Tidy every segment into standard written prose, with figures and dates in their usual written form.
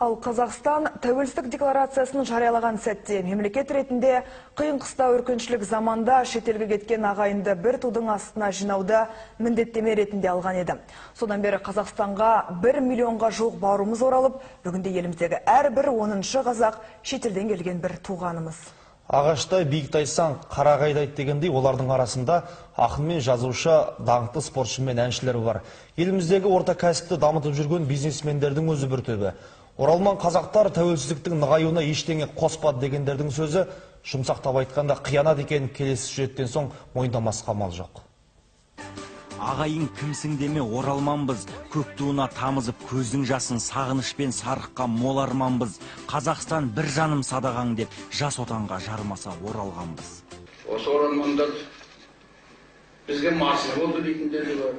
Ал Қазақстан тәуелсіздік декларациясын жариялаған сәтте мемлекет ретінде қиын қыстау өркеншілік заманда шетелге кеткен ағайынды бір тудың астына жинауды міндеттеме ретінде алған еді. Содан бері Қазақстанға 1 миллионға жуық бауырымыз оралып, бүгінде еліміздегі әрбір 10-шы қазақ шетелден келген бір туғанымыз. Ағаштай биік тайсаң қарағайдай дегендей, олардың арасында ақын мен жазушы, даңқты спортшы мен әншілер бар. Еліміздегі орта кәсіпті дамытып жүрген бизнесмендердің өзі бір төбе. Оралман қазақтар тәуелсіздіктің нығаюына ештеңе қоспады дегендердің сөзі жұмсақтап айтқанда қиянат екенін келесі сюжеттен соң мойындамасқа амал жоқ. Ағайын кімсің деме, оралманбыз, көк туына тамызып көздің жасын сағынышпен сарыққан мол арманбыз. Қазақстан бір жаным садағаң деп жас отанға жармаса оралғанбыз. Осы оралмандар бізге масыл болды дейтіндер де бар.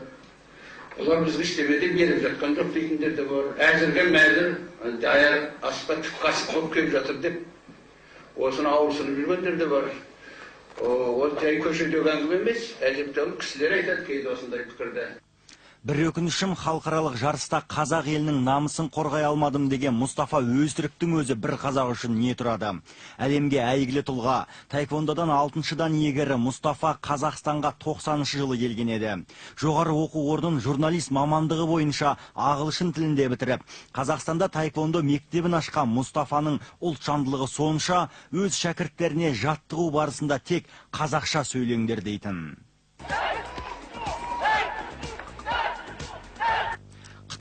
Олар бізге ештеме де беріп жатқан жоқ дейтіндер де бар. Әзірге мәзір даяр асқа түк қасық болып келіп жатыр деп осыны ауырсынып жүргендер де бар. Ол жай көшедегі әңгіме емес, әжептәуір кісілер айтады кейде осындай пікірді. Бір өкінішім, халықаралық жарыста қазақ елінің намысын қорғай алмадым деген Мұстафа Өзтүріктің өзі бір қазақ үшін не тұрады? Әлемге әйгілі тұлға, таэквондодан 6-шыдан иегері Мұстафа Қазақстанға 90-шы жылы келген еді. Жоғары оқу орнын журналист мамандығы бойынша ағылшын тілінде бітіріп, Қазақстанда таэквондо мектебін ашқан Мұстафаның ұлтжандылығы сонша, өз шәкірттеріне жаттығу барысында тек қазақша сөйлеңдер дейтін.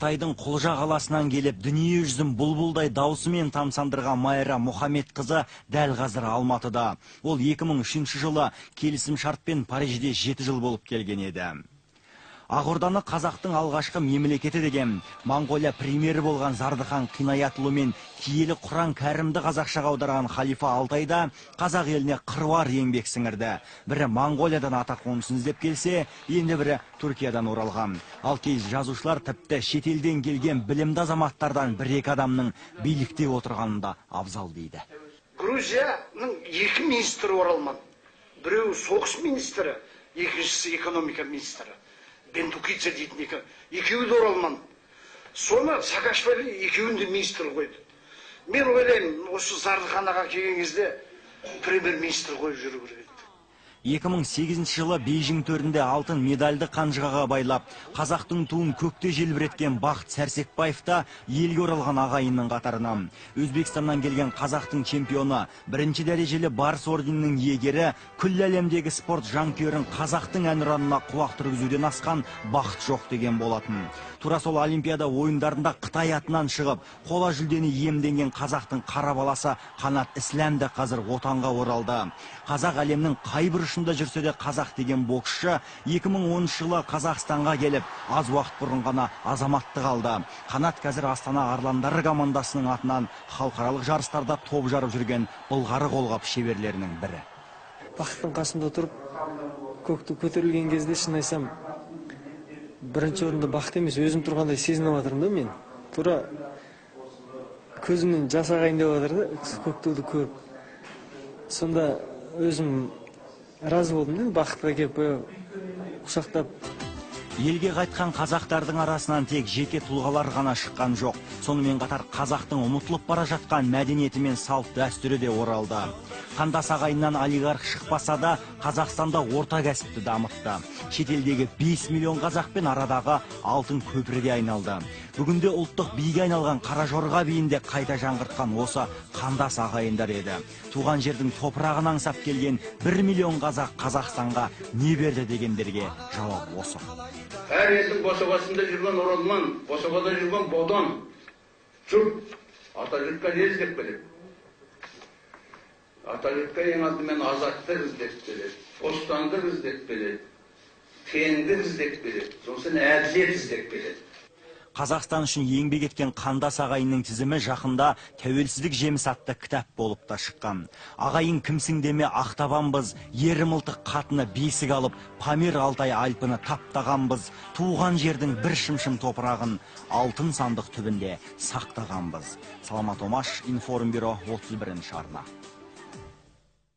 Қытайдың Құлжа қаласынан келіп, дүние жүзін бұлбұлдай даусымен тамсандырған Майра Мұхамедқызы дәл қазір Алматыда. Ол 2003 жылы келісім шартпен Парижде 7 жыл болып келген еді. Ақорданы қазақтың алғашқы мемлекеті деген Моңғолия премьері болған Зардыхан Қинаятұлы мен киелі Құран Кәрімді қазақшаға аударған Халифа Алтайда қазақ еліне қыруар еңбек сіңірді. Бірі Моңғолиядан ата қонысын іздеп келсе, енді бірі Түркиядан оралған. Ал кей жазушылар тіпті шетелден келген білімді азаматтардан бір-екі адамның билікте отырғанында абзал дейді. Грузияның 2 министрі оралман. Біреуі соғыс министрі, екіншісі экономика министрі. Бендукидзе дейтін екеуі де оралман. Соны Саакашвили екеуін де министр қойды. Мен ойлаймын, осы Зардыханаға келген кезде премьер-министр қойып жүру керек еді. 2008 жылы Бейжің төрінде алтын медальді қанжығаға байлап, қазақтың туын көкте желбіреткен Бақыт Сәрсекбаев та елге оралған ағайынның қатарынан. Өзбекстаннан келген қазақтың чемпионы, бірінші дәрежелі Барыс орденінің иегері, күллі әлемдегі спорт жанкүйерін қазақтың әнұранына құлақ түргізуден асқан бақыт жоқ деген болатын. Тура сол Олимпиада ойындарында Қытай атынан шығып, қола жүлдені иемденген қазақтың қара баласы Қанат Ісләм де қазір отанға оралды. Қазақ әлемнің қай бұрышында жүрсе де қазақ деген боксшы 2010 жылы Қазақстанға келіп, аз уақыт бұрын ғана азаматтық алды. Қанат қазір Астана Арландары командасының атынан халықаралық жарыстарда топ жарып жүрген былғары қолғап шеберлерінің бірі. Бақыттың қасында тұрып, көкті көтерілген кезде шын айтсам, бірінші орында бақыт емес, өзім тұрғандай сезініп жатырмын да мен. Тура көзімнен жас ағайын деп жатыр да, көк туды көріп. Сонда өзім разы болдым да, бақытқа келіп құшақтап. Елге қайтқан қазақтардың арасынан тек жеке тұлғалар ғана шыққан жоқ. Сонымен қатар қазақтың ұмытылып бара жатқан мәдениеті мен салт дәстүрі де оралды. Қандас ағайыннан олигарх шықпаса да, Қазақстанда орта кәсіпті дамытты. Шетелдегі 5 миллион қазақпен арадағы алтын көпірге айналды. Бүгінде ұлттық биге айналған қара жорға биін де қайта жаңғыртқан осы қандас ағайындар еді. Туған жердің топырағын аңсап келген 1 миллион қазақ Қазақстанға не берді дегендерге жауап осы. Әр елдің босағасында жүрген оралман, босағада жүрген бодан, жұрт ата жұртқа не іздеп келеді? Ата жұртқа ең алдымен азаттық іздеп келеді, бостандық іздеп келеді, теңдік іздеп келеді, сосын әділет іздеп келеді. Қазақстан үшін еңбек еткен қандас ағайынның тізімі жақында Тәуелсіздік жемісі атты кітап болып та шыққан. Ағайын кімсің деме, ақтабанбыз, ері мылтық қатыны бесік алып, Памир Алтай Альпіні таптағанбыз, туған жердің бір шымшым топырағын алтын сандық түбінде сақтағанбыз. Саламат Омаш, Информбюро, 31 арна.